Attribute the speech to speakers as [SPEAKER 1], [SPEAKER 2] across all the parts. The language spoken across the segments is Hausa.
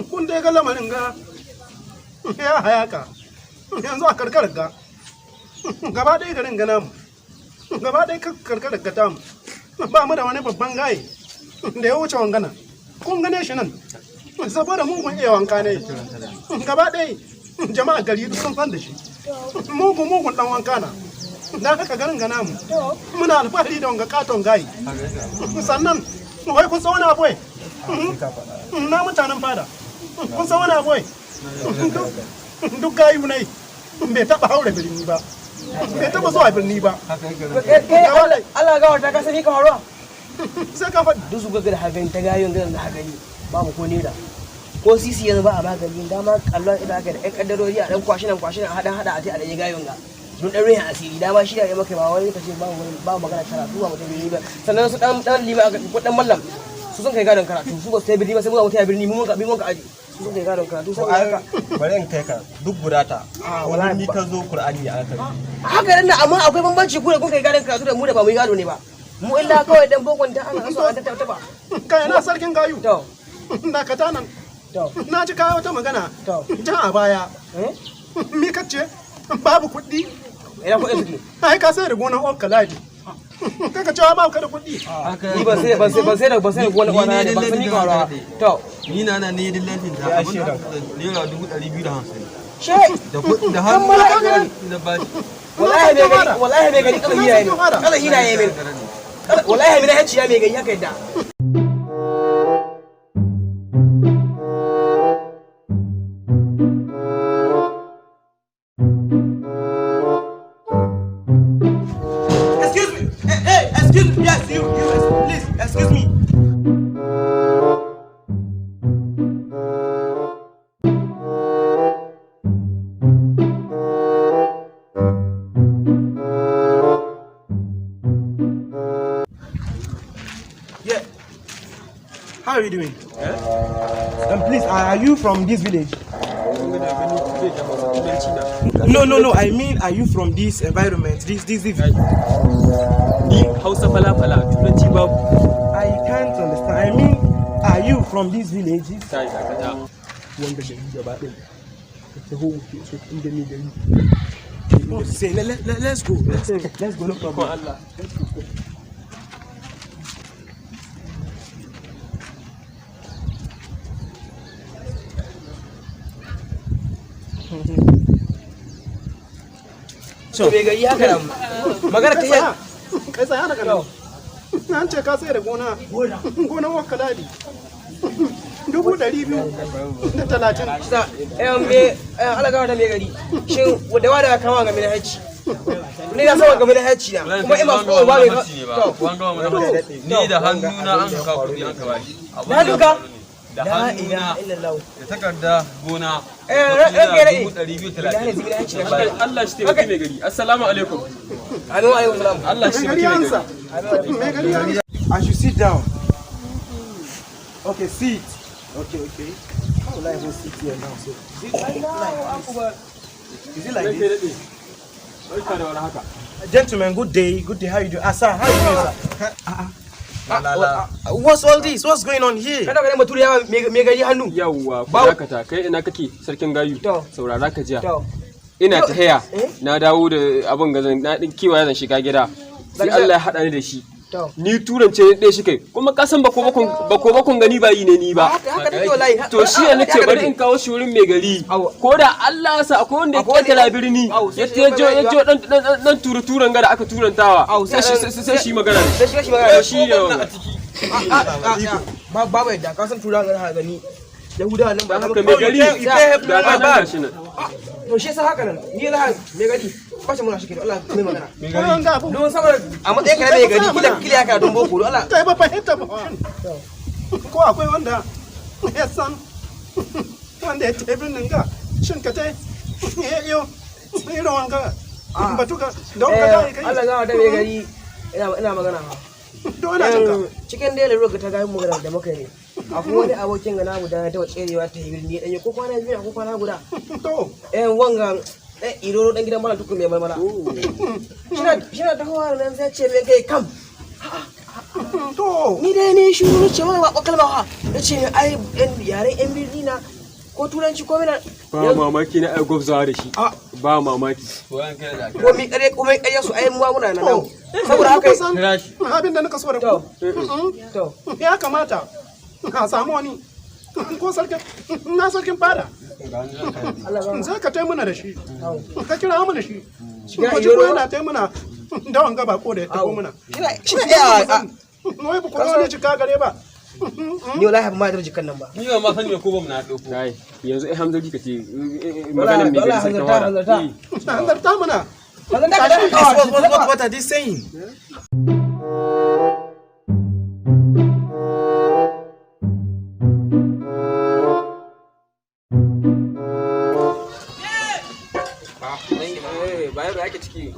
[SPEAKER 1] Kun dai ga lamarin ga ya hayaka yanzu a karkarar ga gaba ɗaya, garin ga namu gaba ɗaya, karkarar ga tamu, ba mu da wani babban gaye da ya wuce wangana. Kun gane shi nan, saboda mugun iya wanka ne, gaba ɗaya jama'a gari duk sun san da shi, mugun mugun dan wanka na. Dan haka garin ga namu muna alfahari da wanga katon gaye. Sannan wai kun san wani abu wai? Na mutanen fada, kun san wani abu wai? Duk gayu ne bai taba haure birni ba, bai taba zuwa birni ba.
[SPEAKER 2] Kai, Allah ga wata, ka sani ka faruwa.
[SPEAKER 1] Sai ka faɗi.
[SPEAKER 2] Duk su ga da hagani ta gayon da hagani babu ko naira ko sisi, yanzu ba a magani dama kallon idan aka da ƴan kaddarori a dan kwashi nan kwashi nan, haɗa haɗa a tai a ɗanyi gayon ga don ɗan ruhin asiri. Dama shi da ya maka ba wani kace babu wani, babu magana karatu, ba mutum birni ba. Sannan su dan dan lima ko dan mallam su sun kai gadon karatu, su ba su tai birni ba, sai mu za mu tai birni, mu mun ka bi mun ka aji, su sun kai gadon karatu saboda haka.
[SPEAKER 3] Bari in kai ka duk gudata.
[SPEAKER 2] Wallahi.
[SPEAKER 3] Wani ka zo Qur'ani ya aka.
[SPEAKER 2] Haka nan, amma akwai bambanci, ku da kun kai gadon karatu da mu da ba mu yi gado ne ba. Mu illa kawai dan bokon ta ana so an ta taba.
[SPEAKER 1] Kai, na sarkin gayu.
[SPEAKER 2] To.
[SPEAKER 1] Dakata nan.
[SPEAKER 2] To.
[SPEAKER 1] Na ji kawo wata magana
[SPEAKER 2] To.
[SPEAKER 1] can a baya.
[SPEAKER 2] Eh.
[SPEAKER 1] Mi kace? Babu kuɗi?
[SPEAKER 2] Ina kuɗin suke?
[SPEAKER 1] Ai ka sai da gonar Okaladi, kaka cewa ba ka da kuɗi.
[SPEAKER 2] Ni ban sai da gona kwana ne, ban sani ka rawa. To.
[SPEAKER 4] Ni na na ne dillancin ta abin da ₦250,000.
[SPEAKER 2] She.
[SPEAKER 4] Da kuɗi da hannu da bashi.
[SPEAKER 2] Wallahi mai gari, wallahi mai gari, kaza hina ne, kaza hina ne mai, wallahi mai na ya mai gari haka yadda.
[SPEAKER 3] Excuse me. Hey, hey, excuse me. Yes, you, you, please, excuse me. Yeah. How are you doing? Please, are you from this village? No. I mean, are you from this environment? This village?
[SPEAKER 5] Ni Hausa fala fala, Turanci babu.
[SPEAKER 3] I can't understand. I mean, are you from this village?
[SPEAKER 5] Kai, dakata.
[SPEAKER 3] Wanda gari gaba ɗaya. Ka taho mu ke so inda mai gari. Say, let's go. Let's go. No problem.
[SPEAKER 5] Allah.
[SPEAKER 3] Let's go.
[SPEAKER 2] So mai gari, haka nan magana ta yi.
[SPEAKER 1] Kai, tsaya daga nan. An ce ka sai da gona, gonar Okaladi, 230,000.
[SPEAKER 2] Sa eh me eh Allah ga wata, mai gari, shin da wada kama ga mai hacci ni na sama game da hacci na kuma ina so ba mai. To.
[SPEAKER 4] Ni da hannuna an ka kuɗi an ka bashi.
[SPEAKER 2] Da hannunka?
[SPEAKER 4] Da
[SPEAKER 2] La
[SPEAKER 4] hannuna.
[SPEAKER 2] ilaha illallah.
[SPEAKER 4] Da takarda gona.
[SPEAKER 2] Eh, ranka ya daɗe.
[SPEAKER 4] 230,000.
[SPEAKER 5] Allah shi taimaki mai gari. Assalamu alaikum.
[SPEAKER 2] Amin, alaikum salam.
[SPEAKER 5] Allah shi
[SPEAKER 1] Mai gari
[SPEAKER 5] taimaki mai
[SPEAKER 1] ansa.
[SPEAKER 5] gari.
[SPEAKER 1] Mai gari ansa.
[SPEAKER 3] I should sit down. Okay, sit. Okay. How will I even sit here now? So, is it like this? Is it like this?
[SPEAKER 5] Barka da warhaka.
[SPEAKER 3] Gentlemen, good day. Good day. How you doing? Ah, sir, how you doing, sir? What's all this? What's going on here?
[SPEAKER 2] Kada ganin bature yawa mai gari hannu.
[SPEAKER 5] Yawwa, ku dakata. Kai, ina kake, sarkin gayu?
[SPEAKER 2] To.
[SPEAKER 5] Saurara ka jiya.
[SPEAKER 2] To.
[SPEAKER 5] Ina ta haya.
[SPEAKER 2] Eh?
[SPEAKER 5] Na dawo da abin gazan na din kiwaya, zan shiga gida. Sai Allah ya haɗa ni da shi.
[SPEAKER 2] To.
[SPEAKER 5] Ni turance ɗaya shi kai kuma ka san bako bakon gani ba yi ne ni ba.
[SPEAKER 2] Haka haka take wallahi.
[SPEAKER 5] To shi ne nace bari in kawo shi wurin mai gari.
[SPEAKER 2] Awo.
[SPEAKER 5] Ko da Allah ya sa akwai wanda ya
[SPEAKER 2] Akwai wanda
[SPEAKER 5] ketara birni
[SPEAKER 2] Awo, sai
[SPEAKER 5] ya
[SPEAKER 2] shi
[SPEAKER 5] je
[SPEAKER 2] ya
[SPEAKER 5] ya je dan dan dan tura turan gada aka turantawa.
[SPEAKER 2] Awo,
[SPEAKER 5] sai
[SPEAKER 2] sai
[SPEAKER 5] shi sai shi magana da
[SPEAKER 2] sai
[SPEAKER 5] shi.
[SPEAKER 2] shi magana.
[SPEAKER 5] To shi ne wannan.
[SPEAKER 2] Babu yadda ka san tura ga gani Yahudawa nan ba.
[SPEAKER 5] Haka mai gari
[SPEAKER 3] You can't help me
[SPEAKER 5] ga
[SPEAKER 3] with my
[SPEAKER 5] ta nan
[SPEAKER 3] bag.
[SPEAKER 5] gashi nan.
[SPEAKER 2] To shi yasa haka nan ni la mai gari kwace muna shi ke Allah mai magana.
[SPEAKER 1] Wannan ga abu.
[SPEAKER 2] Don saboda a matsayin ka na mai gari, kila kila ya karatun boko, don Allah.
[SPEAKER 1] Kai ba fahimta ba. Ko akwai wanda ya san wanda ya tafi birnin ga, shin ka tai ya iyo irin wanga batu ga don ka dai kai?
[SPEAKER 2] Allah ga da mai gari, ina magana ha.
[SPEAKER 1] To, ina jin ka.
[SPEAKER 2] Cikin dai lalurar ta ga magana da muka ne, akwai wani abokin ga namu da ta tserewa ta yi birni ɗanye ko kwana biyu ko kwana guda.
[SPEAKER 1] To.
[SPEAKER 2] Eh, wanga ɗan iroro ɗan gidan malam Tukur mai marmara shina tahowa nan, sai ce mai kai kam.
[SPEAKER 1] To.
[SPEAKER 2] Ni dai ne shiru, ce wai ba kalma ha. Ya ce ai yan yaren yan birni na ko turanci ko mina.
[SPEAKER 5] Ba mamaki na ai gwabzawa da shi. Ba mamaki.
[SPEAKER 2] Ko mi kare ko mi kare su ai mu muna nan nan. Saboda haka
[SPEAKER 1] Kusan
[SPEAKER 5] Kira shi.
[SPEAKER 1] abin da nika so da ku.
[SPEAKER 2] To.
[SPEAKER 1] Ya kamata a samu wani ko sarkin na sarkin fada. Sai ka tai mana da shi. Ka kira mana shi.
[SPEAKER 2] Shiga
[SPEAKER 1] Ko ji ko
[SPEAKER 2] Iyoro.
[SPEAKER 1] yana tai mana da wanga bako da ya tago mana.
[SPEAKER 2] Shina shina iya.
[SPEAKER 1] Wai ba ku ga wani jika gare ba.
[SPEAKER 2] Ni wallahi ban ma da jikan nan ba.
[SPEAKER 4] Ni ba ma sani ko ba mu na ɗauko.
[SPEAKER 5] Kai, yanzu ai hamzari ka ce maganar mai gari
[SPEAKER 2] Wallahi,
[SPEAKER 5] sarkin
[SPEAKER 2] hanzarta,
[SPEAKER 5] fada.
[SPEAKER 2] hanzarta.
[SPEAKER 1] Hanzarta mana.
[SPEAKER 2] Hanzarta ka dan
[SPEAKER 3] What are they saying?
[SPEAKER 5] Bayero ake ciki.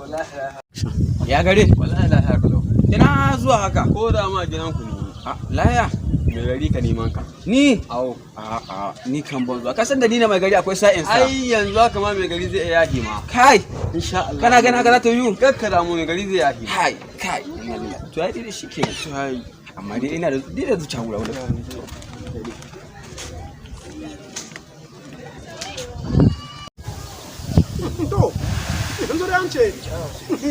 [SPEAKER 4] Ya gare?
[SPEAKER 5] Wallahi lafiya kalau.
[SPEAKER 4] Ina zuwa haka.
[SPEAKER 5] Ko da ma gidan ku ne.
[SPEAKER 4] A laya.
[SPEAKER 5] Mai gari ka neman ka.
[SPEAKER 4] Ni?
[SPEAKER 5] Awo.
[SPEAKER 4] A a ni kan ban zuwa. Ka san da ni na mai gari akwai sa'in sa.
[SPEAKER 5] Ai yanzu haka ma mai gari zai iya yahi ma.
[SPEAKER 4] Kai,
[SPEAKER 5] Insha Allah.
[SPEAKER 4] kana ganin haka za ta yiwu?
[SPEAKER 5] Kakka damu mai gari zai yahi.
[SPEAKER 4] Kai, kai. Inna lillahi. To ai dai shi kenan.
[SPEAKER 5] To ai.
[SPEAKER 4] Amma dai ina da dai da zuciya guda guda.
[SPEAKER 1] To, yanzu da an ce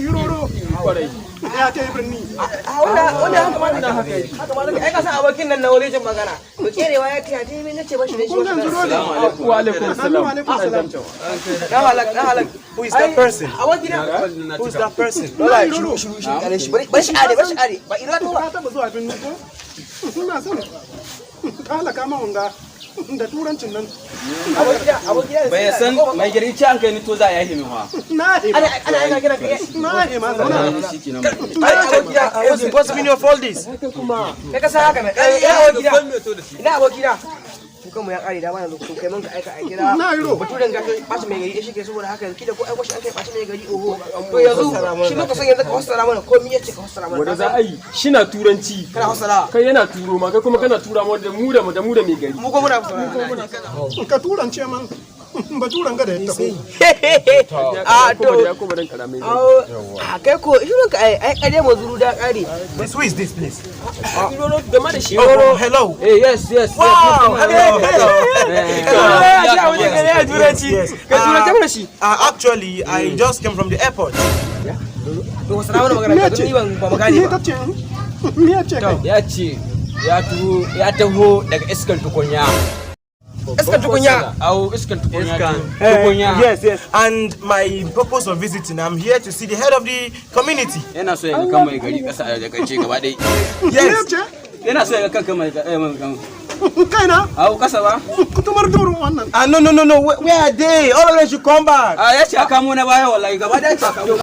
[SPEAKER 1] yuroro
[SPEAKER 5] Kwarai.
[SPEAKER 1] ya ta yi birni.
[SPEAKER 2] A wanda wanda haka ma haka haka ma ai ka san abokin nan na wani jin magana. To kerewa ya tiya dai me nace bashi da shi.
[SPEAKER 1] Kun ga yanzu dole.
[SPEAKER 5] Wa alaikum
[SPEAKER 1] Assalamu alaikum salam.
[SPEAKER 2] Dan halak dan halak.
[SPEAKER 3] Who is that person?
[SPEAKER 2] Abokina.
[SPEAKER 3] Who is that person?
[SPEAKER 1] Na yuroro.
[SPEAKER 2] Shiru shiru kare shi. Bari shi are bari shi are. Ba ira to ba.
[SPEAKER 1] Ka taba zuwa birni ko? Ina son ka halaka ma wanga da turancin nan.
[SPEAKER 2] Abokina abokina.
[SPEAKER 4] Bai san mai gari ce an kai ni to za a yahi min wa.
[SPEAKER 1] Na hema.
[SPEAKER 2] Ana ana ana kira kai.
[SPEAKER 1] Na hema zauna.
[SPEAKER 4] Shi kenan.
[SPEAKER 2] Ai abokina.
[SPEAKER 3] What's the meaning of all this?
[SPEAKER 2] Kai ka san haka nan. Ina abokina. Ina abokina. Kukan mu ya kare dama yanzu kun kai mun ka aika a kira.
[SPEAKER 1] Na yuro.
[SPEAKER 2] Baturen ga kai bashi mai gari shi ke saboda haka yanzu kila ko aiko shi an kai bashi mai gari oho. To yanzu shi muka son yanzu ka fassara mana komai yace ka fassara mana.
[SPEAKER 5] Wanda za a yi shina turanci.
[SPEAKER 2] Kana fassara.
[SPEAKER 5] Kai yana turo ma kai kuma kana tura ma da mu da da mu da mai gari.
[SPEAKER 2] Mu ko muna fassara.
[SPEAKER 1] Ka turance man baturen ga da ya taho.
[SPEAKER 2] A to
[SPEAKER 5] Ya kuma dan karamai.
[SPEAKER 2] a kai ko shirin ka ai ai kare mu zuru da kare.
[SPEAKER 3] Please, who is this, please?
[SPEAKER 5] Game da shi.
[SPEAKER 3] Oh, hello.
[SPEAKER 4] Eh yes yes.
[SPEAKER 3] Wow, hello, hello.
[SPEAKER 4] Yes.
[SPEAKER 3] Yes.
[SPEAKER 4] Ka turanci mana shi.
[SPEAKER 3] Actually, I just came from the airport.
[SPEAKER 2] To fassara mana magana
[SPEAKER 1] Me
[SPEAKER 2] ka
[SPEAKER 1] ce?
[SPEAKER 2] ni ban ba magana
[SPEAKER 1] Me
[SPEAKER 2] ba.
[SPEAKER 1] ta ce? Me ce kai?
[SPEAKER 4] Ya ce ya turo ya taho daga iskan tukunya.
[SPEAKER 2] Iskan tukunya.
[SPEAKER 4] Au iskan tukunya.
[SPEAKER 5] Iskan.
[SPEAKER 4] Tukunya.
[SPEAKER 3] Yes, yes. And my purpose of visiting, I'm here to see the head of the community.
[SPEAKER 4] Yana so ya ga kan mai gari kasa a jakance gaba ɗaya.
[SPEAKER 1] Me
[SPEAKER 3] Yes.
[SPEAKER 1] ce?
[SPEAKER 4] Yana so ya ga kan mai gari.
[SPEAKER 1] Kaina
[SPEAKER 4] Au kasa ba?
[SPEAKER 1] kutumar durun wannan.
[SPEAKER 3] Ah, no, no, no, no. Where are they? All of them should come back.
[SPEAKER 4] A ya ce a kamo na baya wallahi gaba ɗaya ce a kamo.